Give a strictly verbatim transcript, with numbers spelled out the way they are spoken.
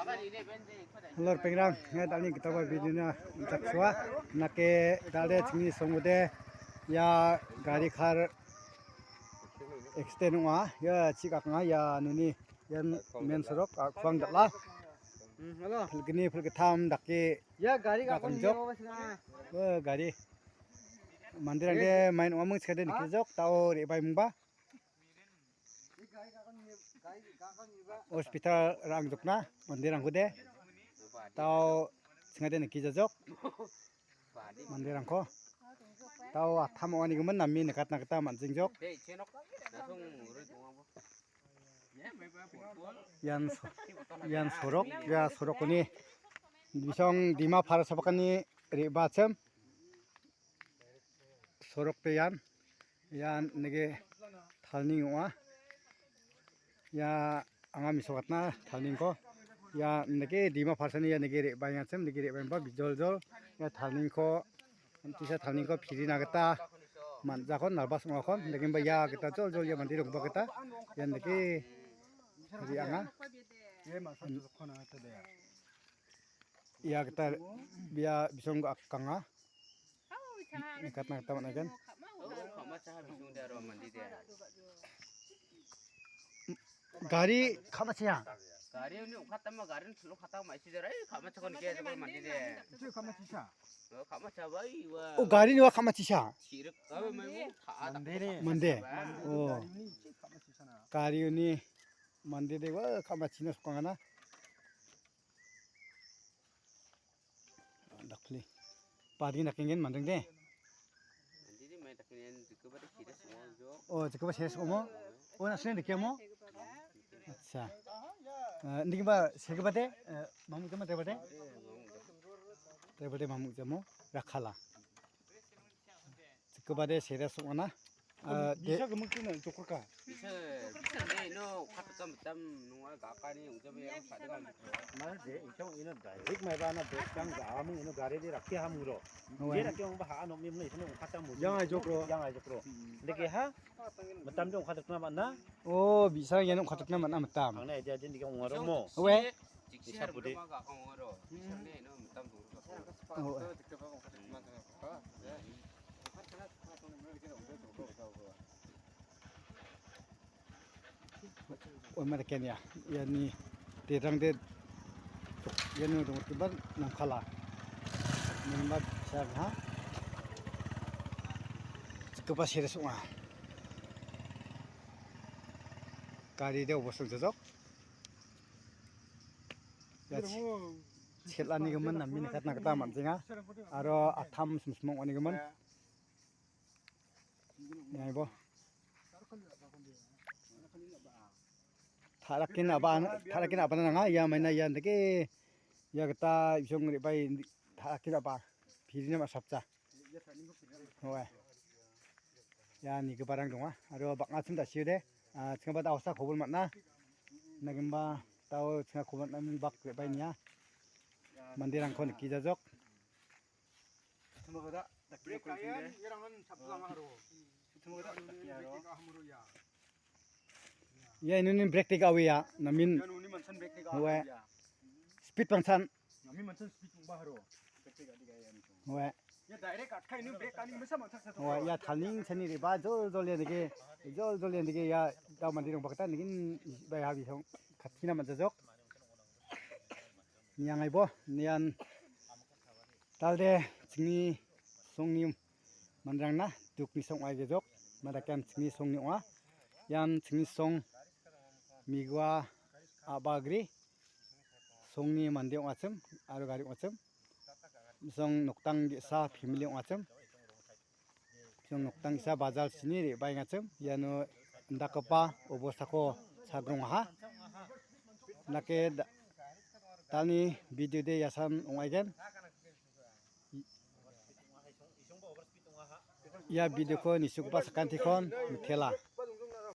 Hello, ripengrang, ia dalni gitaba video-na jaksoa, nake dal·e chingni songode, ia gari kar accident ong·a, ia chikaknga, ia nuni, ia main sorok, a, kuang dal·a. Hmm, hello. Pilgni pilgittam dake ia gari gakon jok. Ia gari. Manderangde main ong·a mung chikade nikjok, tao re·baimingba. Hospital ra·angjokna manderangkode. Tao chingade nikjajok manderangko. Tao attam ong·anigimin name nikatna gita man·jengjok. Ian so-, ian sorok, ia sorokoni bisong Dimapur sapakani re·bachim. Sorok te ian, ian neke talning ong·a. Ia anga mesokatna talningko. Ia neke Dimapur sani ia neke re·baengachim, neke re·baengba bijoljol. Ia talningko, tisa talningko pirina gita man·jakon, nalbas ong·akon. Nekenba ia gita joljol ia mande rongba gita. Ia neke re·anga. Ia gita bia bisong akanga. Nikatna gita man·a ian. Gari ka·machiha. Gari uni ong·katama garini chilo katama ma·side rai ka·machakon ge jokon mandide. Itu ka·machiha. Oh, ka·machiha bai wa. Oh, garini ua ka·machiha. Chirik, oh, mai mo, ka-, mande. Oh. Mande. Gari uni mandide ua ka·machina sokangana. Dakpli. Pading dakenggen manding de. Oh, jikaba serious omo. Oh, nasne dikemo. Acha. Eh, ini ba segabate, eh, mamu jama tegabate. Tegabate mamu jamo rakhala. Jikabate serious ong·ana. Ah, de- bisa gemuk tu nak cukur ka? Bisa, bisa de, ino katakan betam nunga gakani ujam yang sadang. Mana de, isong ino direct mai bana bekang gamu ino gari di rakhi ham gro. Owe. Dia rakhi ong ba ha nom ni ino kata mu. Yang ai jokro. Yang ai jokro. Deke ha, betam de ong kata mana? Oh, bisa yang ong kata mana betam. Ang na dia dia deke ong aro mo. Owe. Jiksi harus rumah gak kong oro. Jiksi ne, no, minta tunggu. Oh. Oi, mara Kenya. Yani, terang de, yani, dong, tiba, nangkala. Memang, siapa, ha? Kepas sira sunga. Kari de, bosong jajok. Ya, sel·anigimin name nikatna gita man·jenga. Aro attam simsimong onigimin. Naibo. Tarakin aba, tarakin aba nanga, ia maina ia deke, ia gita isong ribai tarakin aba, pirina masapcha. Oe. Ia nigiparang donga. Aro bang·achim da·sio de. Ah, chingaba da·osa kobol man·a. Nagimba tao chinga kobol man·a bak re·bae nia. Manderangko nikijajok. Ia inuni brake tega awia, namin. Ia nuni mansan brake tega awia. Speed pangsan. Namin mansan speed ong baharo. Brake tega diga ia ni. Oe. Ia direct atkai ni brake ani mesa mansak sa. Oe, ia taling sani riba jol jol ia dege. Jol jol ia dege ia dao mandi rong bakta nigin bai habi song katina manjajok. Niangai bo, nian. Talde chingni songni manderangna dukni song aigejok, madakian chingni songni ong·a. Ian chingni song migua a·bagri songni mande ong·achim aro gari ong·achim. Song noktang ge·sa family ong·achim. Song noktang ge·sa bajar sini re·baengachim. Iano indakgipa obostako chagrongaha. Nake da-, dalni video de iasan ong·aigen. Ia video-ko nisugipa sakantikon mitela.